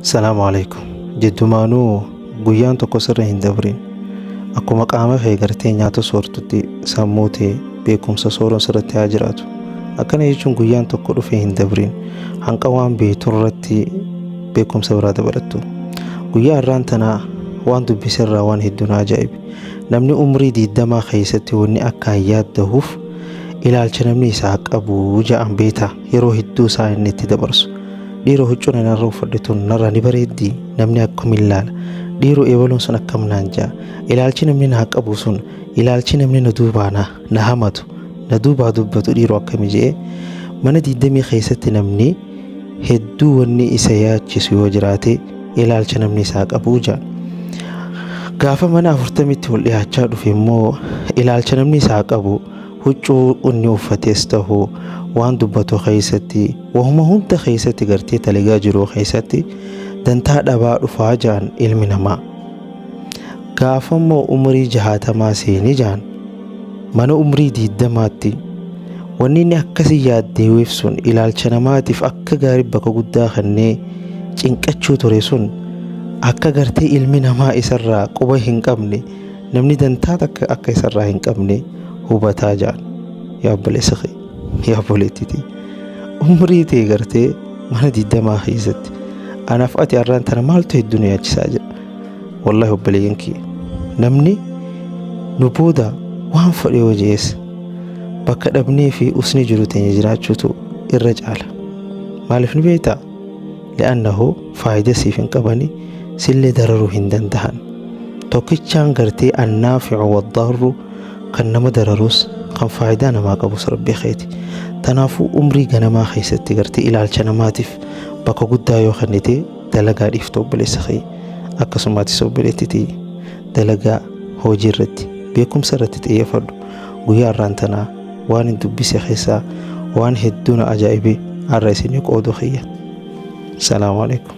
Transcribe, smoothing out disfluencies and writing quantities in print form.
Salaamu alaikum. Jiddumaanuu guyyaan tokko sirra hin dabrin. Akkuma qaama kee gartee nyaata soortutti sammuu tee beekumsa sooruun sirratti haa jiraatu. Akkana jechuun guyyaan tokko dhufee hin dabrin. Hanqa waan beektu irratti beekumsa biraa dabalattu. Guyyaa har'aan tanaa waan dubbise irraa waan hedduu na ajaa'ibe. Namni umrii diiddamaa keessatti wanni akkaan yaaddahuuf ilaalcha namni isaa qabu ja'an beektaa yeroo hedduu isaa inni itti dabarsu. Dhiiroo huccuun ani har'a uffadhe tun narraa ni bareeddii? Namni akkamiin laala? Dhiiroo eebaluun sun akkam naan ja'a? Ilaalchi namni naa qabu sun, ilaalchi namni na duubaa na, na hamatu, na duubaa dubbatu dhiiroo akkami je'ee mana diiddamii keessatti namni hedduu wanni isa yaachisu yoo jiraate ilaalcha namni isaa qabu ja'a. Gaafa mana afurtamitti ol dhiyaachaa dhufe immoo ilaalcha namni isaa qabu huccuu inni uffates tahu waan dubbatu keessatti wahuma hunda keessatti gartee taligaa jiruu keessatti dantaa dhabaa dhufaa ja'an ilmi namaa. Gaafa immoo umrii jahaatamaa seeni ja'an mana umrii diiddamaatti wanni inni akkasi yaaddeeweef sun ilaalcha namaatiif akka gaarii bakka guddaa kennee cinqachuu ture sun akka gartee ilmi namaa isarraa quba hin qabne namni dantaa takka akka isarraa hin qabne hubataa ja'an. Yaa obboleessa kee, yaa obboleettii tee, umrii tee gartee mana digdamaa keessatti anaaf ati har'aan tana maaltu hedduu nu yaachisaa jira. Wallahi obboleeyyan kiyya, namni nu booda waan fedhe yoo jees bakka dhabnee fi usni jiru teenya jiraachuutu irra caala. Maaliif ni beektaa? Li'annahu faayida siif hin qabani, sillee dararuu hin dandahan. Tokkichaan gartee annaafi'u waddaarru kan nama dararus kan faayidaa namaa qabus rabbii keeti. Tanaafuu umrii ganamaa keessatti gartee ilaalcha namaatiif bakka guddaa yoo kennite dalagaa dhiiftu obboleessa kee. Akkasumaatis obboleettii tiyya dalagaa hojii irratti beekumsa irratti xiyyeeffadhu. Guyyaa har'aan tanaa waan hin dubbise keessaa waan hedduu na ajaa'ibe har'a isinii qoodu kiyya. Salaamu alaikum.